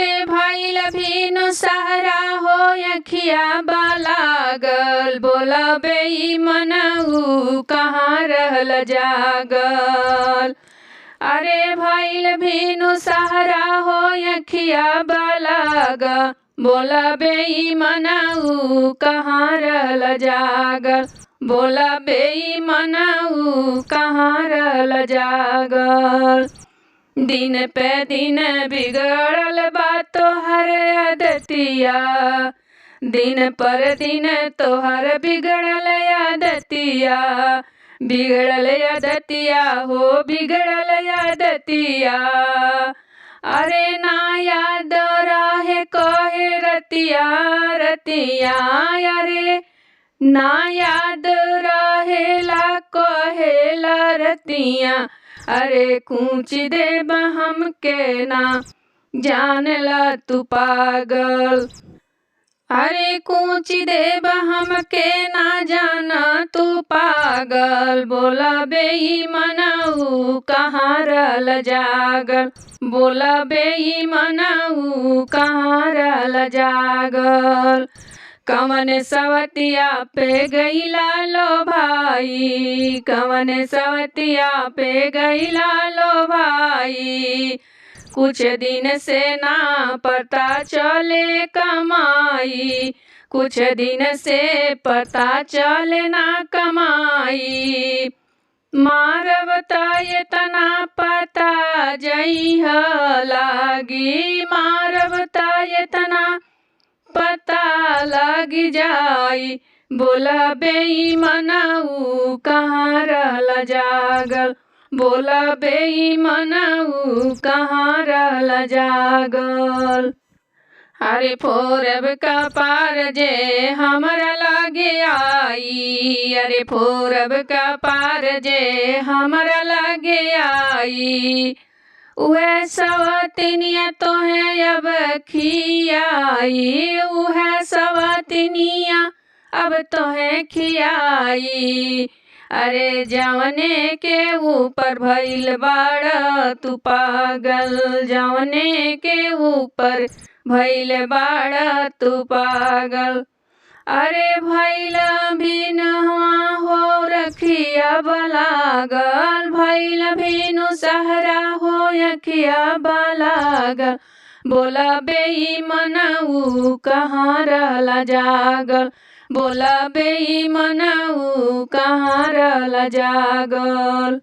अरे भइल भीनु सहरा हो अखिया बालागल, बोला बेईमानऊ कहाँ रहल जागल। अरे भइल भीनु सहरा हो अखिया बालागल, बोला बेईमानऊ कहाँ रहल जागल, बोला बेईमानऊ कहाँ रहल जागल। दिन पे दिन बिगड़ल बा तोहर आदतिया, दिन पर दिन तोहर बिगड़ल आदतिया, बिगड़ल आदतिया हो बिगड़ल आदतिया। अरे ना याद रहे कहे रतिया रतिया, अरे ना याद रहेला कहेला रतिया, अरे कूच देब हमके ना जानला तू पागल। अरे कूच देब हमके ना जाना तू पागल, बोला बेईमानऊ कहाँ रहल जागल, बोला बेईमानऊ कहाँ रहल जागल। कवन सवतिया पे गईला लो भाई, कवन सवतिया पे गईला लो भाई, कुछ दिन से ना पता चले कमाई, कुछ दिन से पता चले ना कमाई। मारब त एतना पता जइह लागी, मारब त एतना पता लग जाई, बोला बेईमानऊ कहाँ रहल जागल, बोला बेईमानऊ कहाँ रहल जागल। अरे फोरब कपार जे हमरा लागे आई, अरे फोरब कपार जे हमरा लागे आई, उहे सवतनिया तोहे अब खियाई, उहे सवतनिया अब तोहे खियाई। अरे जवने के ऊपर भइल बाड़ तू पागल, जवने के ऊपर भइल बाड़ तू पागल। अरे भइल भिनवा हो रखिया बलागल, भइल भिनु सहरा हो अखिया बलागल, बोला बेईमानऊ कहाँ रहल जागल, बोला बेईमानऊ कहाँ रहल जागल।